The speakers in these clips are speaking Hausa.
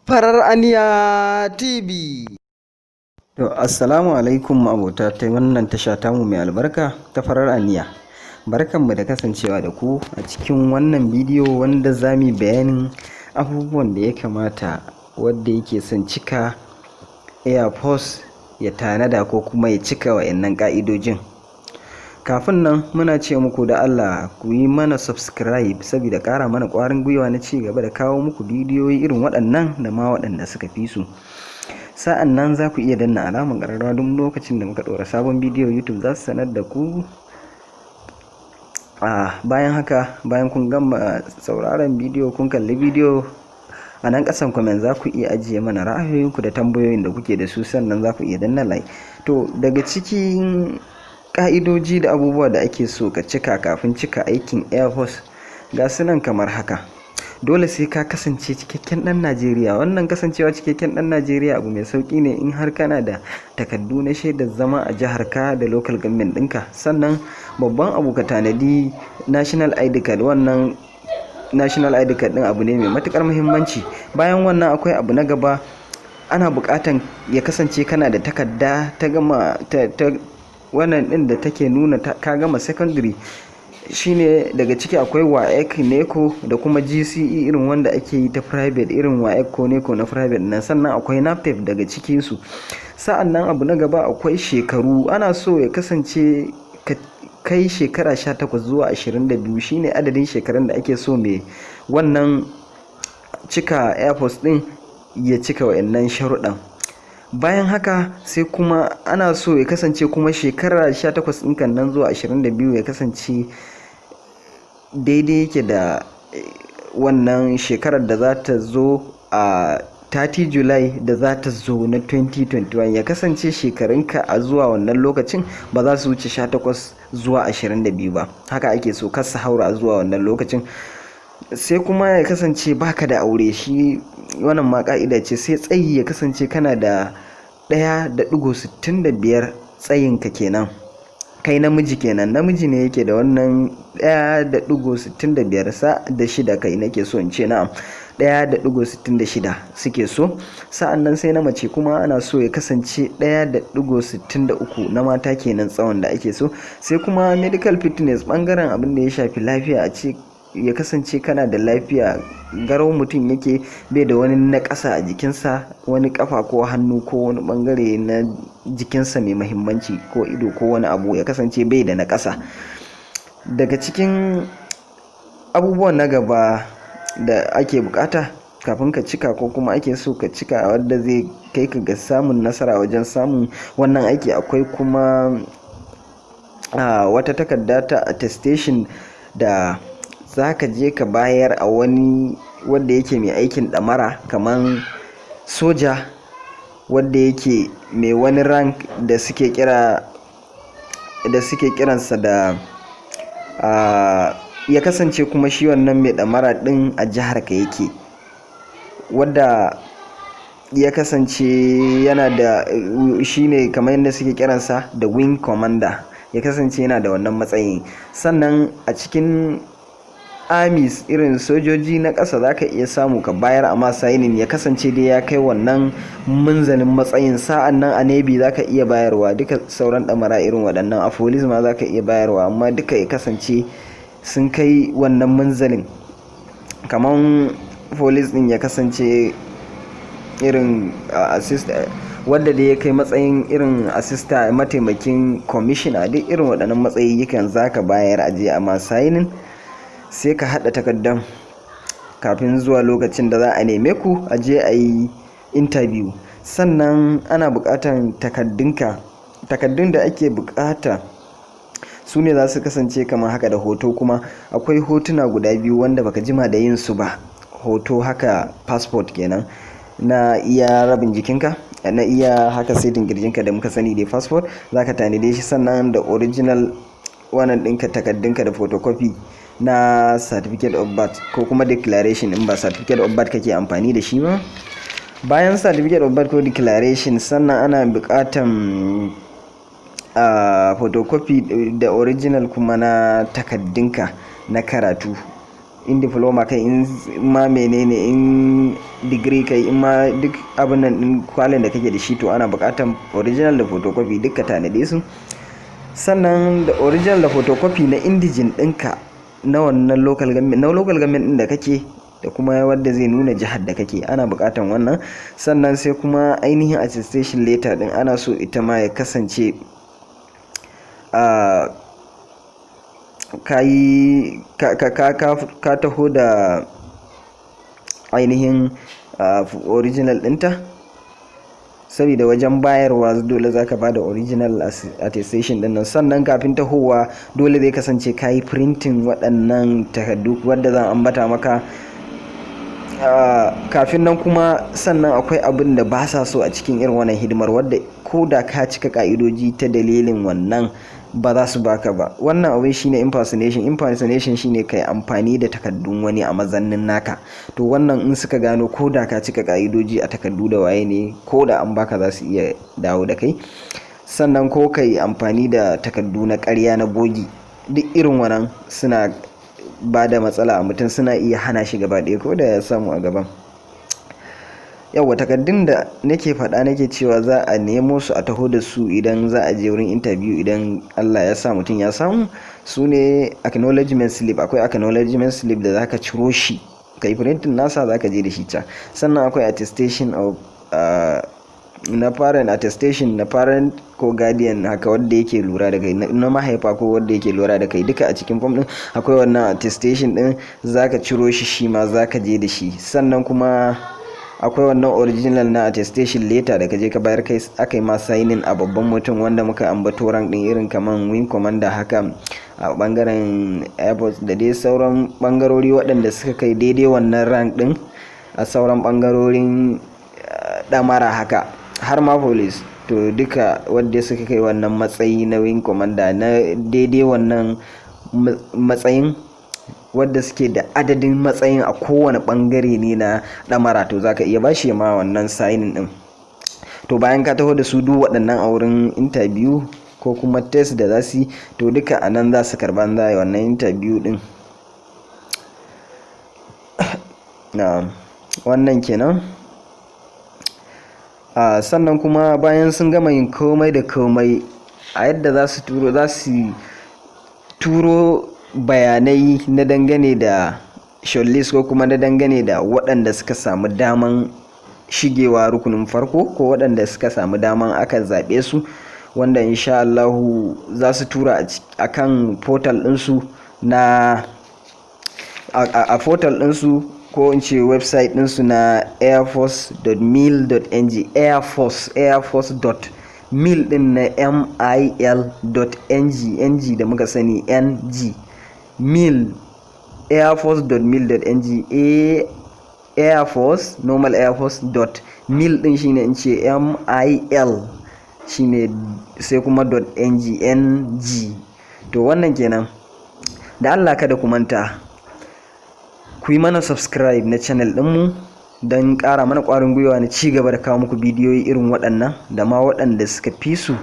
Farar Aniya TV. To, assalamu alaikum abota ta wannan tasha tamu mai albarka ta Farar Aniya. Barkanmu da kasancewa da ku a cikin wannan bidiyo wanda za mu yi bayanin abubuwan da ya kamata wadda yake son cika Air Force ya tanada ko kuma ya cika wa'innan ƙa'idojin. Kafin nan, muna ce muku da Allah ku yi mana subscribe saboda ƙara mana ƙwarin gwiwa na ci gaba da kawo muku bidiyoyi irin waɗannan da ma waɗanda suka fi su. Sa'an nan za ku iya danna alamar ƙararrawa, duk lokacin da muka ɗora sabon bidiyo, YouTube za su sanar da ku. A bayan haka, bayan kun gama sauraron bidiyo, kun kalli bidiyo, a nan ƙasan comment za ku iya ajiye mana ra'ayoyinku da tambayoyin da kuke da su. Sannan za ku iya danna like. To, daga cikin ƙa'idoji da abubuwa da ake so ka cika kafin cika aikin Air Force, ga su nan kamar haka. Dole sai ka kasance cikakken ɗan Najeriya. Wannan kasancewa cikakken ɗan Najeriya abu mai sauƙi ne in har kana da takardu na shaidar zama a jihar ka da local government ɗinka. Sannan babban abu, ka tanadi national ID card. Wannan national ID card ɗin abu ne mai matuƙar muhimmanci. Bayan wannan, akwai abu na gaba, ana buƙatan ya kasance kana da takarda ta gama ta wannan ɗin da take nuna ka gama secondary. Shine daga ciki akwai WAEC, NECO da kuma GCE, irin wanda ake yi ta private, irin WAEC ko NECO na private nan. Sannan akwai NABTEB daga cikin su. Sa'an nan abu na gaba, akwai shekaru. Ana so ya kasance ka kai shekara 18 zuwa 22. Shine adadin shekarun da ake so mai wannan cika Air Force din ya cika wa'annan sharuɗan. Bayan haka, sai kuma ana so ya kasance kuma shekara 18 ɗinkan nan zuwa 22 ya kasance daidai yake da wannan shekarar da za ta zo a 30 July da za ta zo na 2021. Ya kasance shekarunka a zuwa wannan lokacin ba za su wuce 18 zuwa 22 ba. Haka ake so, kar su haura zuwa wannan lokacin. Sai kuma ya kasance baka da aure, shi wannan ma ka'ida ce. Sai tsayi, ya kasance kana da 1.65 tsayinka kenan, kai namiji kenan. Namiji ne yake da wannan 1.65 sa da shida, kai nake so in ce, na'am, 1.66 suke so. Sa'an nan sai na mace kuma, ana so ya kasance 1.63 na mata kenan, tsawon da ake so. Sai kuma medical fitness, bangaren abin da ya shafi lafiya, a ce ya kasance kana da lafiya garau, mutum yake bai da wani naƙasa a jikinsa, wani kafa ko hannu ko wani bangare na jikinsa mai mahimmanci, ko ido ko wani abu, ya kasance bai da naƙasa. Daga cikin abubuwan na gaba da ake bukata kafin ka cika, ko kuma ake so ka cika, wadda zai kai ka ga samun nasara wajen samun wannan aiki, akwai kuma wata takarda ta attestation da za ka je ka bayar a wani wanda yake mai aikin ɗamara, kamar soja wanda yake mai wani rank da suke kira, da suke kiransa da ya kasance kuma shi wannan mai ɗamara ɗin a jihar ka yake, wadda ya kasance yana da shi ne kamar yadda suke kiransa da wing commander, ya kasance yana da wannan matsayin. Sannan a cikin armies, irin sojoji na ƙasa, za ka iya samu ka bayar a ma signing, ya kasance dai ya kai wannan munzalin matsayin. Sa'an nan a navy za ka iya bayarwa, duka sauran ɗamara irin waɗannan. A police ma za ka iya bayarwa, amma duka ya kasance sun kai wannan munzalin. Kamar police ɗin, ya kasance irin assist wadda da ya kai matsayin irin assistant, mataimakin commissioner, duk irin waɗannan matsayikan za ka bayar a je a ma signing. Sai ka haɗa takardar kafin zuwa lokacin da za a neme ku a je a yi interview. Sannan ana buƙatar takardunka. Takardun da ake buƙata su ne za su kasance kamar haka, da hoto. Kuma akwai hotuna guda biyu wanda baka jima da yin su ba, hoto haka passport kenan, na iya rabin jikinka, na iya haka saitin kirjinka da muka sani dai passport, za ka tanade shi. Sannan da original wannan ɗinka, takardunka, da photocopy na certificate of birth ko kuma declaration in ba certificate of birth kake amfani da shi ba. Bayan certificate of birth ko declaration, sannan ana buƙatan photocopy da original kuma na takaddunka na karatu. In diploma kai, in ma menene, in degree kai, in ma duk abin nan din kwalin da kake da shi, to ana buƙatar original da photocopy duka, tanade su. Sannan da original da photocopy na indigene ɗinka na wannan local government, na local government ɗin da kake, da kuma wanda zai nuna jihar da kake, ana buƙatan wannan. Sannan sai kuma ainihin attestation letter ɗin, ana so ita ma ya kasance a ka yi ka taho da ainihin original ɗinta, saboda wajen bayarwa dole zaka ba da original attestation ɗin nan. Sannan kafin tahowa dole zai kasance ka yi printing waɗannan takardu wadda zan ambata maka kafin nan kuma. Sannan akwai abin da ba sa so a cikin irin wannan hidimar, wadda ko da ka cika ka'idoji, ta dalilin wannan ba za su baka ba. Wannan abin shine impersonation. Impersonation shine kai amfani da takardun wani a mazannin naka. To wannan in suka gano, ko da ka cika ka'idoji a takardu da waye ne, ko da an baka, za su iya dawo da kai. Sannan ko kai amfani da takardu na ƙarya, na bogi, duk irin wannan suna ba da matsala a mutum, suna iya hana shi gaba ɗaya ko da ya samu a gaban. Yauwa, takardun da nake faɗa, nake cewa za a nemo su a taho da su idan za a je wurin interview, idan Allah ya sa mutum ya samu, su ne acknowledgement slip. Akwai acknowledgement slip da zaka ciro shi, kai printing nasa, zaka je da shi can. Sannan akwai attestation of na parent, attestation na parent ko guardian haka, wanda yake lura da kai, na mahaifa ko wanda yake lura da kai, duka a cikin form din akwai wannan attestation din, zaka ciro shi, shi ma zaka je da shi. Sannan kuma akwai wannan original na attestation letter da ka je ka bayar, kai aka yi ma signing a babban mutum wanda muka ambato rank din, irin kaman wing commander haka a bangaren airport da dai sauran bangarori waɗanda suka kai daidai wannan rank din a sauran bangarorin ɗamara haka, har ma police. To duka wanda suka kai wannan matsayi na wing commander, na daidai wannan matsayin, wadda suke da adadin matsayin a kowane bangare ne na ɗamara, to zaka iya bashi ma wannan signing din. To bayan ka taho da su duk waɗannan a wurin interview ko kuma test da za su yi, to duka a nan za su karba za a yi wannan interview din. Na wannan kenan. Sannan kuma bayan sun gama yin komai da komai a yadda za su turo bayanai na dangane da shortlist ko kuma na dangane da waɗanda suka samu daman shigewa rukunin farko, ko waɗanda suka samu daman aka zaɓe su, wanda insha Allahu za su tura a kan portal ɗinsu na a portal ɗinsu, ko in ce website ɗinsu na airforce.mil.ng, airforce airforce.mil ɗin na mil.ng, ng da muka sani, ng, mil, airforce.mil.ng, a airforce, normal airforce dot mil din shine in ce mil shine, sai kuma dot ng, ng. To wannan kenan. Da Allah kada ku manta ku yi mana subscribe na channel ɗinmu don ƙara mana ƙwarin gwiwa na ci gaba da kawo muku bidiyoyi irin waɗannan da ma waɗanda suka fi su.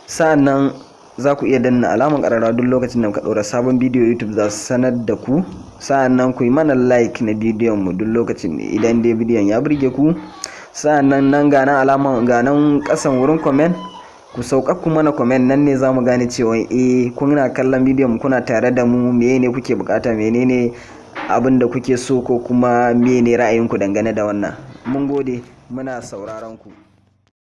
Sa'annan za ku iya danna alamar ƙararrawa, duk lokacin da muka ɗora sabon bidiyo YouTube za su sanar da ku. Sa'annan ku yi mana like na bidiyon mu duk lokacin idan dai bidiyon ya burge ku. Sa'annan nan ga nan alaman, ga nan ƙasan wurin comment, ku sauka ku mana comment. Nan ne za mu gane cewa eh, kuna kallon bidiyon mu, kuna tare da mu, meye ne kuke bukata, menene abin da kuke so, ko kuma mene ra'ayinku dangane da wannan. Mun gode, muna sauraron ku.